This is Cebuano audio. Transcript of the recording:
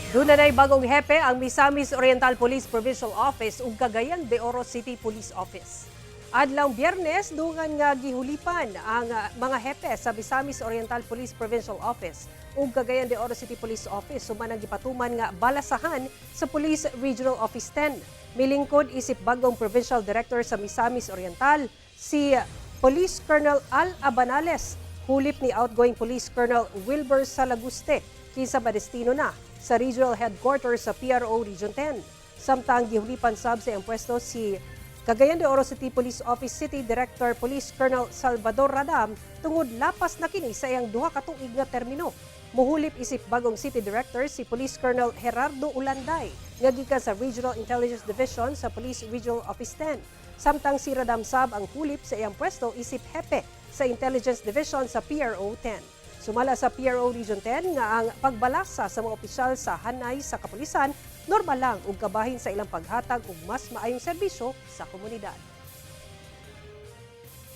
Duna na'y bagong hepe ang Misamis Oriental Police Provincial Office ug Cagayan de Oro City Police Office. Adlaw Biyernes, dungan nga gihulipan ang mga hepe sa Misamis Oriental Police Provincial Office ug Cagayan de Oro City Police Office human ang gipatuman nga balasahan sa Police Regional Office 10. Milingkod isip bagong Provincial Director sa Misamis Oriental si Police Colonel Al Abanales, hulip ni outgoing Police Colonel Wilbur Salaguste, kinsa madestino na sa Regional Headquarters sa PRO Region 10. Samtang gihulipan sab sa iyang pwesto si Cagayan de Oro City Police Office City Director Police Colonel Salvador Radam tungod lapas na kini sa iyang 2 ka tuig nga termino. Muhulip isip bagong City Director si Police Colonel Gerardo Ulanday nga gikan sa Regional Intelligence Division sa Police Regional Office 10. Samtang si Radam sab ang hulip sa iyang pwesto isip hepe sa Intelligence Division sa PRO 10. Sumala sa PRO Region 10 nga ang pagbalasa sa mga opisyal sa hanay sa kapulisan normal lang ug kabahin sa ilang paghatag og mas maayong serbisyo sa komunidad.